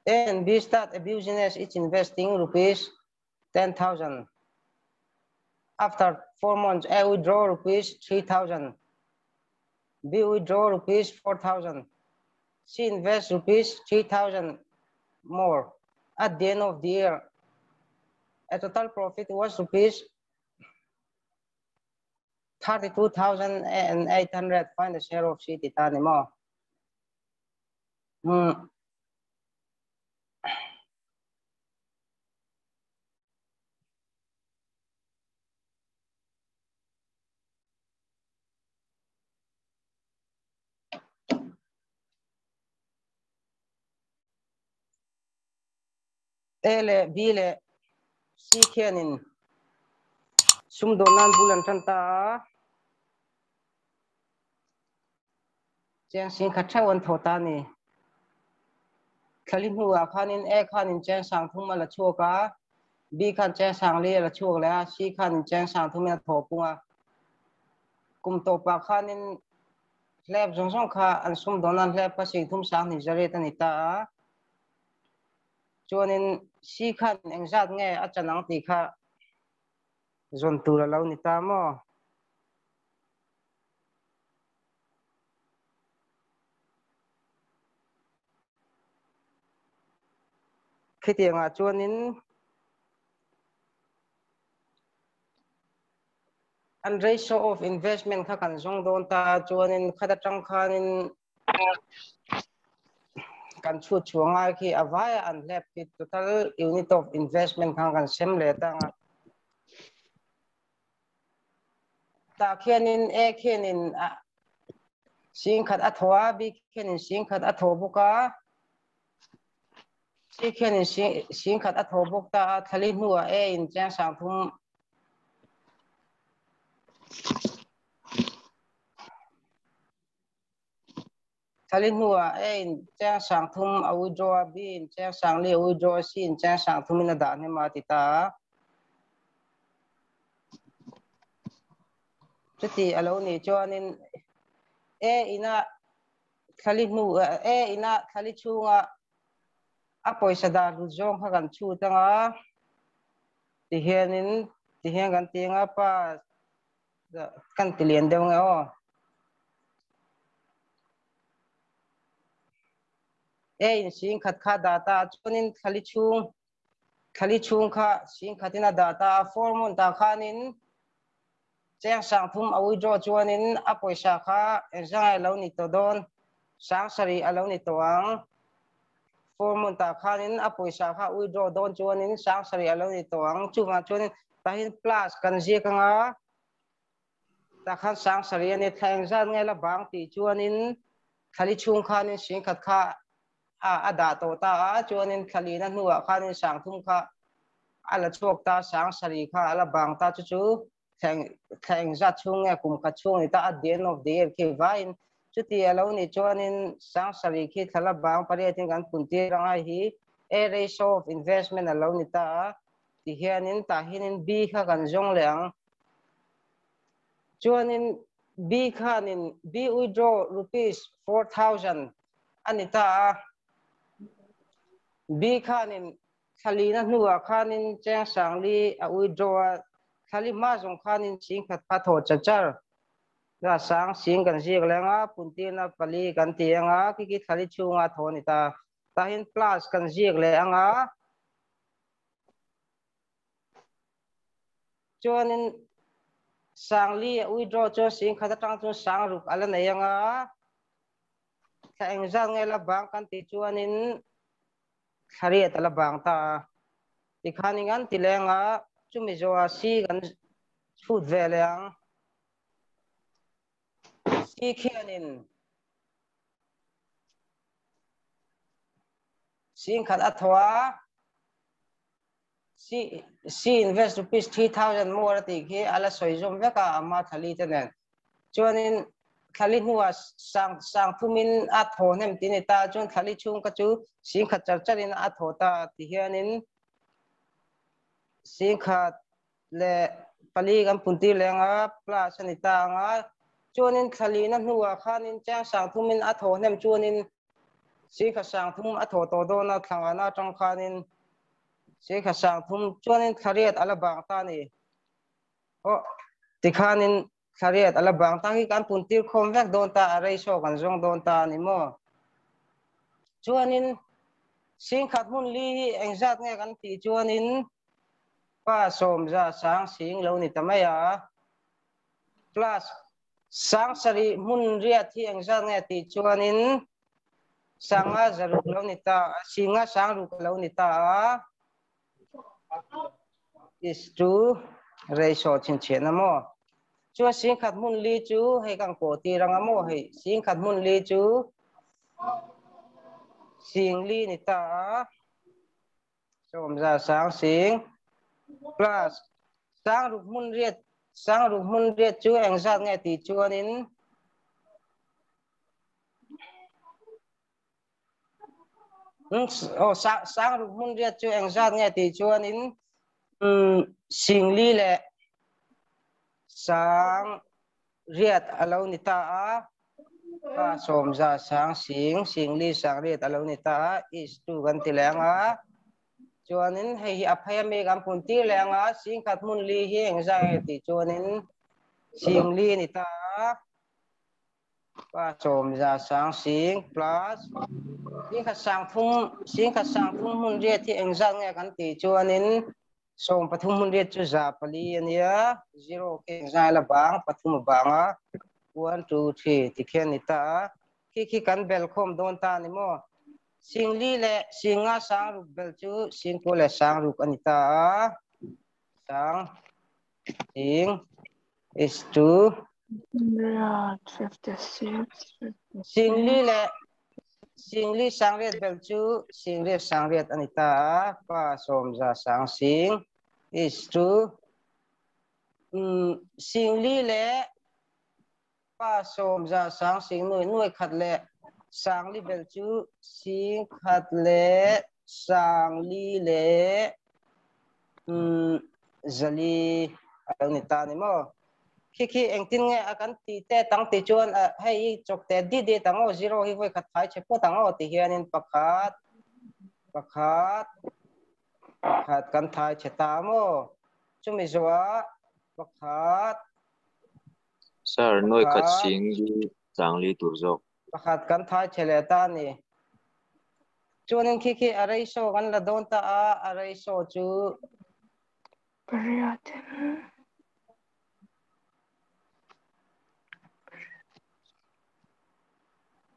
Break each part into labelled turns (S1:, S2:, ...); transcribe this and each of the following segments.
S1: A and B start a business each investing rupees 10,000. After 4 months, A withdraw rupees 3,000. B withdraw rupees 4,000. C invest rupees 3,000 more. At the end of the year, a total profit was rupees 32,800. Find the share of C titani mo. A leh B leh C khianin sumdawn nan bul an tan ta a, cheng sing khat theuh an thaw ta a ni. Thlali hnuah khanin A khanin cheng sang thum a la chhuak a, B khan cheng sang li a la chhuak leh a, C khanin cheng sang thumin a thaw pung a. Kum tawpah khanin hlep zawng zawng kha an sumdawn nan hlep kha sing thum sang hnih zariat a ni ta a. Chuanin si khan engzat nge a chan ang tih kha zawn tur a lo ni ta maw? Khitiangah chuanin an ratio of investment kha kan zawng dawn ta chuanin khat atang khanin kan chhut chhuah ngai khi a vaia an hlep khi total unit of investment khan kan sem leh ta nga ta khianin A khianin a sing khat a thaw a B khianin sing khat a thaw bawk a C khianin sing khat a thaw bawk ta a thlali hnuah A in cheng sang thum Thali hnuah A in cheng sang thum a withdraw a, B in cheng sang li a withdraw a, C in cheng sang thum in a dah hnem a ti ta a. Chuti a lo nih chuanin A ina thlali hnu A ina thlali chhunga a pawisa dah hlut zawng kha kan chhut anga tihianin tihian kan ti anga pa Kan ti lian deuh nge aw. E in sing khat kha data chuanin thlali chhung thlali chhung kha sing khatin a data a four month ah khanin cheng sang thum a withdraw chuanin a pawisa kha engzangai lo ni tawh dawn sang sarih a lo ni tawh ang four month ah khanin a pawisa kha withdraw dawn chuanin sang sarih a lo ni tawh ang chuvang chuanin tahin plus kan ziak anga tah khan sang sarih a ni thla engzat nge la bang tih chuanin thlali chhung khanin singkhat kha a a dah tawh ta a chuanin thlalina hnuah khanin sang thum kha a la chhuak ta sang sarih kha a la bang ta chu chu thla engzat chhung nge kum khat chhung ni ta at the end of the year khi vaiin chuti a lo nih chuanin sang sarih khi thla la bang pariatin kan pun tir anga hi a ratio of investment a lo ni ta a tihianin tah hianin B kha kan zawng leh ang chuanin B khanin B withdraw rupees 4000 a ni ta a B khanin Thlalina hnuah khanin cheng sangli a withdraw a, thlali hma zawng khanin sing khat kha thaw char char. La sang sing kan ziak leng a, puntirna pali kan ti ang a, khi khi thlali chhunga thaw a ni ta. Tahin plus kan ziak leh ang a. Chuanin sangli a withdraw chuan sing khat atang chuan sang ruk a la nei ang a. Thla engzat nge la bang kan tih chuanin Thlariat a la bang ta a, tikhan eng an ti leng a, chumi zawha si kan chhut ve leh ang. Si khianin singkhat a thaw a, si si invest rupees 3000 more a tih khi a la sawi zawm vek a, ama thlali te nen. Chuanin thlali hnuah sang sang thumin a thaw hnem ti ni ta chuan thlali chhung kha chu singkhat char charin a thaw ta ti hianin singkhat leh pali kan puntir leng a plus a ni ta anga chuanin thlalina hnuah khanin cheng sang thumin a thaw hnem chuanin. Singkhat sangthum a thawh tawh dawn a, thlangana atang khanin singkhat sangthum chuanin thlariat a la bang ta a ni. Aw, tikhanin thlariat a la bang ta hi kan pun tir khawm vek dawn ta, a ratio kan zawng dawn ta a ni maw? Chuanin singkhat hmun li hi engzat nge kan tih chuanin pa sawmza sang sing lo ni ta mai a, plus Sang sarih hmun riat hi engzat nge tih chuanin sanga zaruk lo ni ta a, singa sangruk lo ni ta a, is to ratio chhinchhiahna maw? Chuan singkhat hmun li chu hei kan kawh tir anga maw hei singkhat hmun li chu sing li ni ta a, Sawmza sang sing plus sangruk hmun riat sangruk hmun riat chu engzat nge tih chuanin aw sangruk hmun riat chu engzat nge tih chuanin singli leh sang riat a lo ni ta a, pa sawmza sang sing, singli sang riat a lo ni ta a, is tu kan ti leh ang a, chuanin hei hi a phei ami kan pun tir leh ang a, singkhat hmun li hi engzah nge tih chuanin singli a ni ta a, pa sawmza sang sing plus singkhat sang thum, singkhat sang thum hmun riat hi engzah nge kan tih chuanin Sawm pathum hmun riat chu za pali a nia, zero khi zai la bang, pathum a bang a, one, two, three ti khian ni ta a, khi khi kan bel khawm dawn ta a ni maw? Singli leh singa sang ruk bel chu singkua leh sang ruk a ni ta a, sang sing is to Singli leh Singli sangriat bel chu singriat sangriat a ni ta a, pa sawmza sang sing is to Singli leh pa sawmza sang sing nuai nuai khat leh sangli bel chu sing khat leh sangli leh zali a lo ni ta a ni maw? Khi khi engtin nge a kan tih te tang tih chuan hei hi chawk te dit dit ang aw zero hi vawi khat thai che phawt ang aw ti hianin pakhat pakhat pakhat kan thai che ta maw chumi zawhah pakhat
S2: Sir, nuai khat sing hi changli tur zawk.
S1: Pakhat kan thai che leh ta a ni. Chuanin khi khi a ratio kan la dawn ta a, a ratio chu
S3: Pariat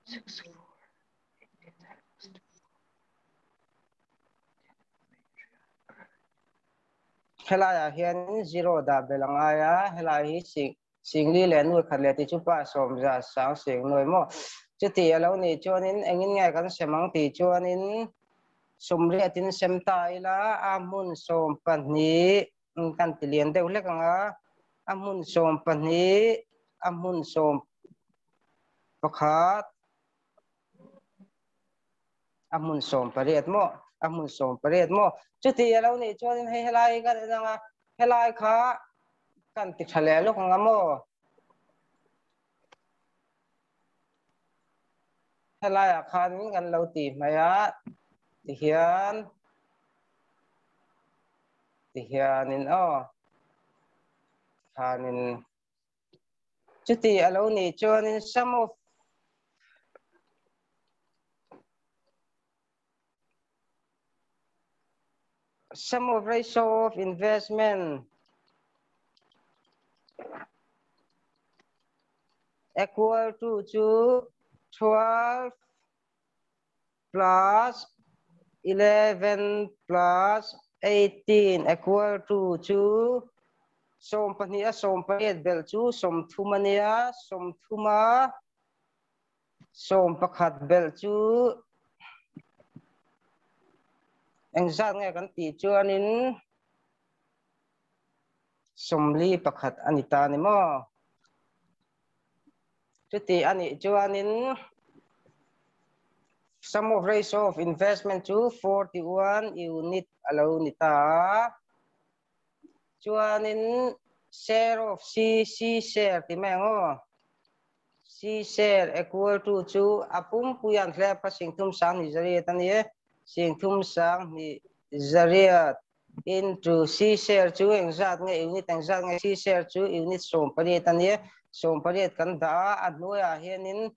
S3: six four
S1: Helaiah hian zero dah belh a ngai a, helai hi singli leh nuai khat leh tih chu pa sawmza sang sing nuai maw? Chuti a lo nih chuanin engin nge kan sem ang tih chuanin Sawmriatin sem ta ila a hmun 12 kan ti lian deuh hlek ang a, a hmun 12, a hmun 11, a hmun 18 maw, a hmun 18 maw. Chuti a lo nih chuanin hei helai hi kan en ang a, helai kha kan ti tha leh lawk ang a maw. Helaiah khanin kan lo ti hmai a, tihian tihianin aw khanin chuti a lo nih chuanin sum of sum of ratio of investment equal to chu 12 plus 11 plus 18 equal to chu 12 a 18 belh chu 30 a nia 30 a 11 belh chu engzat nge kan tih chuanin 41 a ni ta ni maw? Chuti a nih chuanin sum of ratio of investment chu 41 unit a lo ni ta a. Chuanin share of C, C share ti mai ang aw. C share equal to chu a pumpui an hlep kha singthum sang hnih zariat a ni e. Singthum sang hnih zariat into C share chu engzat nge unit engzat nge C share chu unit 18 a ni e. 18 kan dah a, a hnuaiah hianin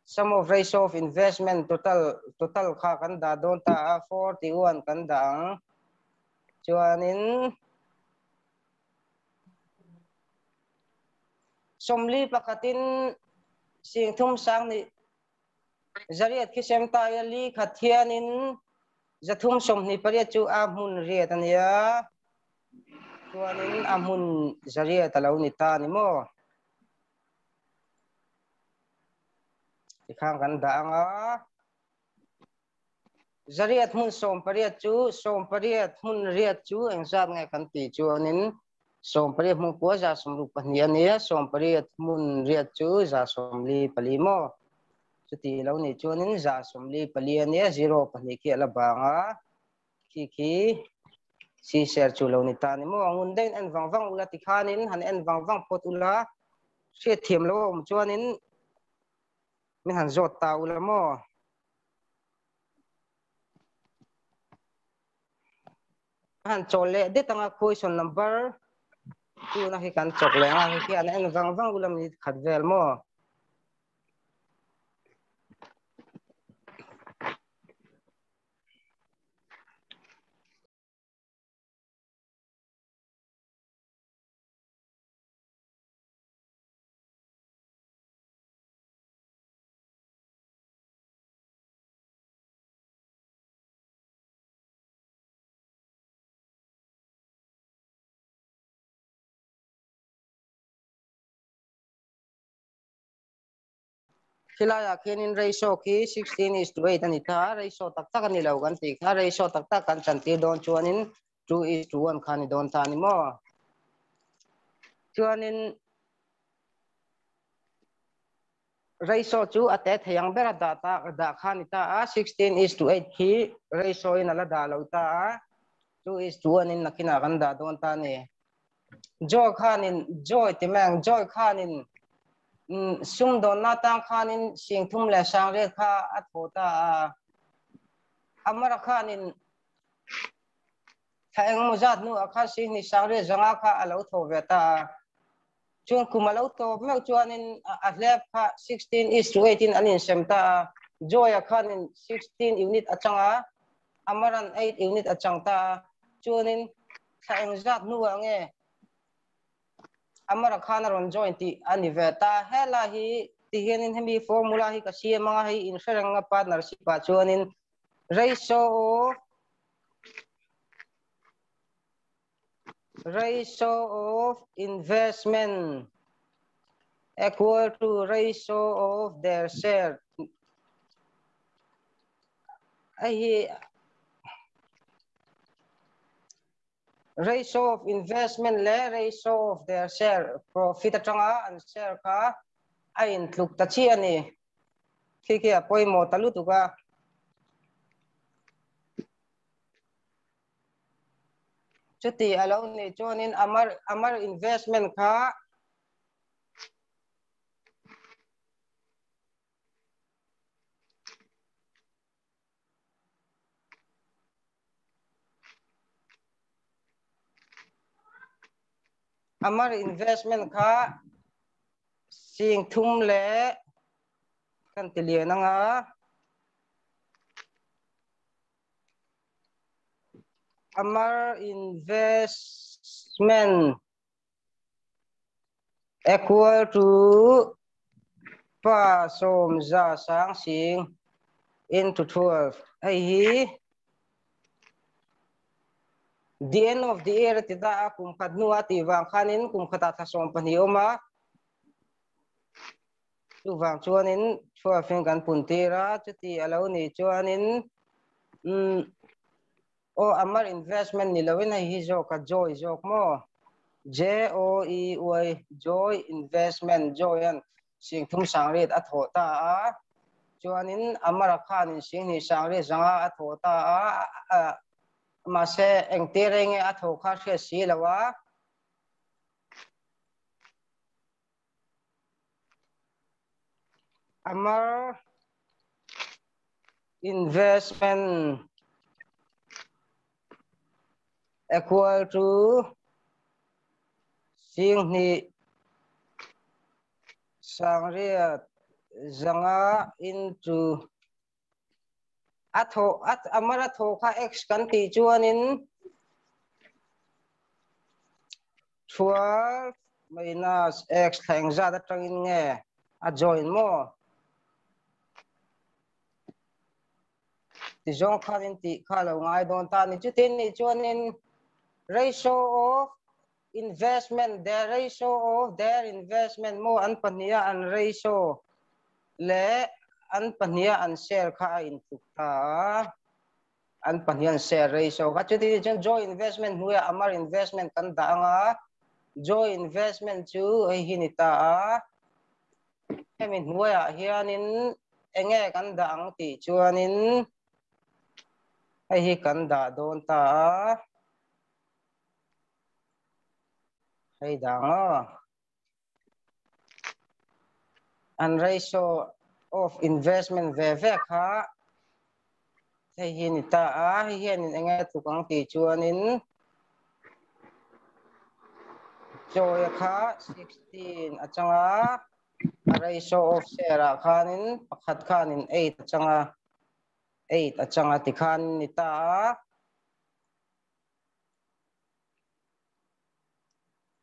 S1: sum of ratio of investment total total kha kan dah dawn ta a, 41 kan dah ang. Chuanin 41 pakhatin singthum sang nih zariat khi sem ta a li khat hianin 328 chu a hmun riat a nia. Chuanin a hmun zariat a lo ni ta ni maw. Tikhang kan dah anga. Zariat hmun 18 chu 18 hmun riat chu engzat nge kan tih chuanin 18 hmun kua 62 a nia, 18 hmun riat chu 144 maw. Chuti lo nih chuanin 144 a nia, 0 pahnih khi a la bang a, khi khi si share chu lo ni ta ni maw. Ngun deuhin en vang vang ula tikhanin han en vang vang phawt ula, hriat thiam lo a awm chuanin min han zawt ta ula maw. Han chawl leh det anga question number 2 na hi kan chawk leh anga khi an en vang vang ula mi khat vel maw. Khilaiah khianin ratio khi 16 is to 8 a ni ta a, ratio tak tak a ni lo kan tih kha, ratio tak tak kan chantir dawn chuanin 2 is to 1 kha a ni dawn ta a ni maw. Chuanin ratio chu a te thei ang ber a dah ta dah kha a ni ta a, 16 is to 8 khi ratio in a la dah lo ta a, 2 is to 1 in nakinah kan dah dawn ta a ni. Joy khanin Joy ti mai ang Joy khanin sumdawnna atang khanin singthum leh sangriat kha a thaw ta a, Amara khanin thla engemaw zat hnuah khan sihni sangriat zanga kha a lo thaw ve ta a. Chuan kum a lo tawp meuh chuanin a hlep kha 16 is to 8 in an insem ta a, Joy-a khanin 16 unit a chang a, Amaran 8 unit a chang ta a, chuanin thla engzat hnuah nge Amara khan a rawn join tih a ni ve ta. Helai hi tihianin hemi formula hi ka siam anga hei inhre reng a partnership ah chuanin ratio of ratio of investment equal to ratio of their share hei hi ratio of investment leh ratio of their share profit atanga an share kha a intluk ta chiah a ni. Khi khi a pawimawh ta lutuk a. Chuti a lo nih chuanin Amar Amar investment kha Amar investment kha sing thum leh kan ti lian anga. Amar investment equal to pa sawm za sang sing into 12 hei hi the end of the year ti ta a kum khat hnu a tih vang khanin kum khatah thla 12 awm a, chuvang chuanin 12 in kan pun tir a. Chuti a lo nih chuanin aw Amar investment ni loin hei hi zawk a Joy zawk maw, J O E Y Joy investment Joy an singthum sangriat a thawh ta a, chuanin Amara khanin singhnih sangriat zanga a thawh ta a, mahse engtir enge a thawh kha hriat si lo a. Amar investment equal to singhnih sangriat zanga into a thaw amar a thaw kha x kan tih chuanin 12 minus x thla engzat atangin nge a join maw ti zawng khanin tih kha lo ngai dawn ta ni chutin nih chuanin ratio of investment the ratio of their investment maw an pahniha an ratio leh an pahniha an share kha a intluk ta a an pahniha an share ratio kha chuti nih chuan joint investment hnuaiah Amar investment kan dah anga joint investment chu hei hi ni ta a hemi hnuaiah hianin enge kan dah ang tih chuanin hei hi kan dah dawn ta a hei dang aw an ratio of investment ve ve kha hei hi ni ta a hei hianin enge tluk ang tih chuanin chawi kha 16 atanga a ratio of share ah khanin pakhat khanin 8 atanga 8 atanga tikhan ni ta a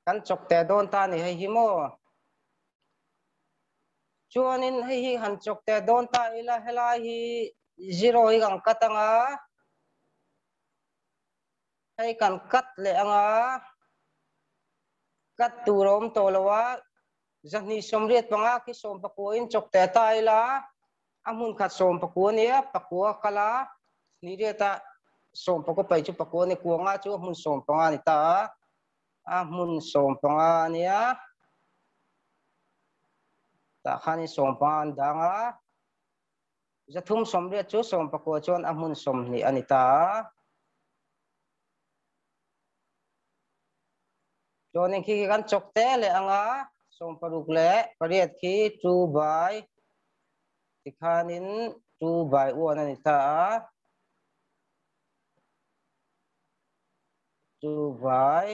S1: kan chawk teh dawn ta ni hei hi maw chuanin hei hi han chawk teh dawn ta ila helai hi zero hi kan cut anga hei kan cut leh anga cut tur a awm tawh lo a zahnih sawmriat panga khi sawm pakua in chawk teh ta ila a hmun khat sawm pakua nia pakua kala ni riata sawm pakua pai chu pakua ni kuanga chu a hmun sawm panga ni ta a a hmun sawm panga ania tah khanin sawm panga an dang a zathum sawmriat chu sawm pakua chuan a hmun sawmhnih a ni ta a chuanin khi khi kan chawk te leh anga sawm paruk leh pariat khi 2 by tikhanin 2 by 1 a ni ta a 2 by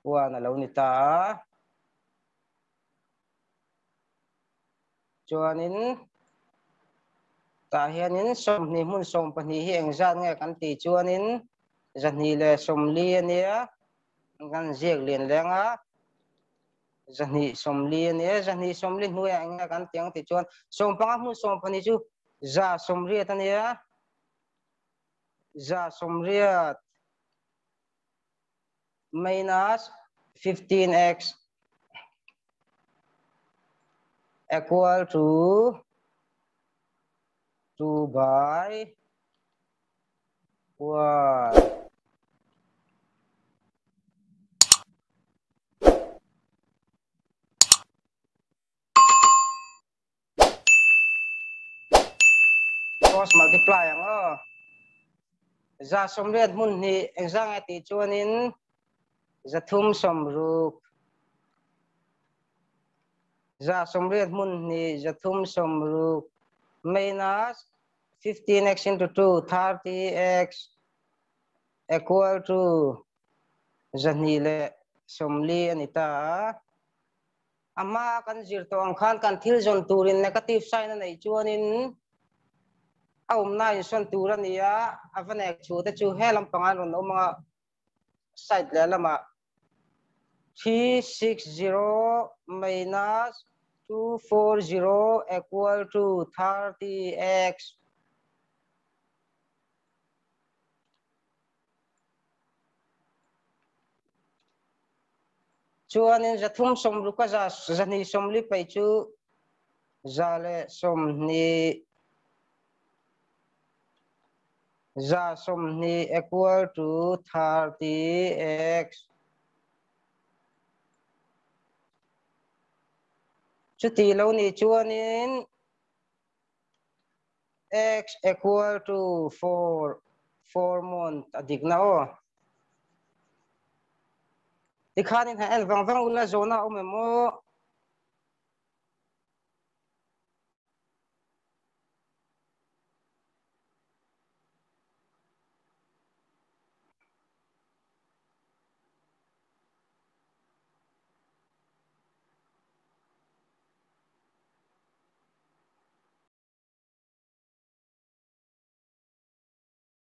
S1: 1 a lo ni ta a chuanin tah hianin sawmhnih hmun sawm pahnih hi engzat nge kan tih chuanin zahnih leh sawmli ania kan ziak lian leng a zahnih sawmli ania zahnih sawmli hnuaiah eng nge kan tih ang tih chuan sawm panga hmun sawm pahnih chu za sawmriat ania za sawmriat minus 15x equal to 2 by 1. Cross multiply ang aw. Za sawmriat hmun hnih engzang nge tih chuanin zathum sawmruk. Za sawmriat hmun hnih zathum sawmruk minus 15x into 2 30x equal to zahnih leh sawmli a ni ta a. A hma kan zir tawh ang khan kan thil zawn turin negative sign a neih chuanin a awmna insawn tur a ni a, a va nek chhuh te chu he lampang an rawn awm anga side leh lamah 360 minus 240 equal to 30x. Chuanin zathum sawmruk a za zahnih sawmli paih chu za leh sawmhnih za sawmhnih equal to 30x. Chuti lo nih chuanin x equal to 4 4 month a dik na aw. Tikhanin han en vang vang ula zawhna a awm em aw?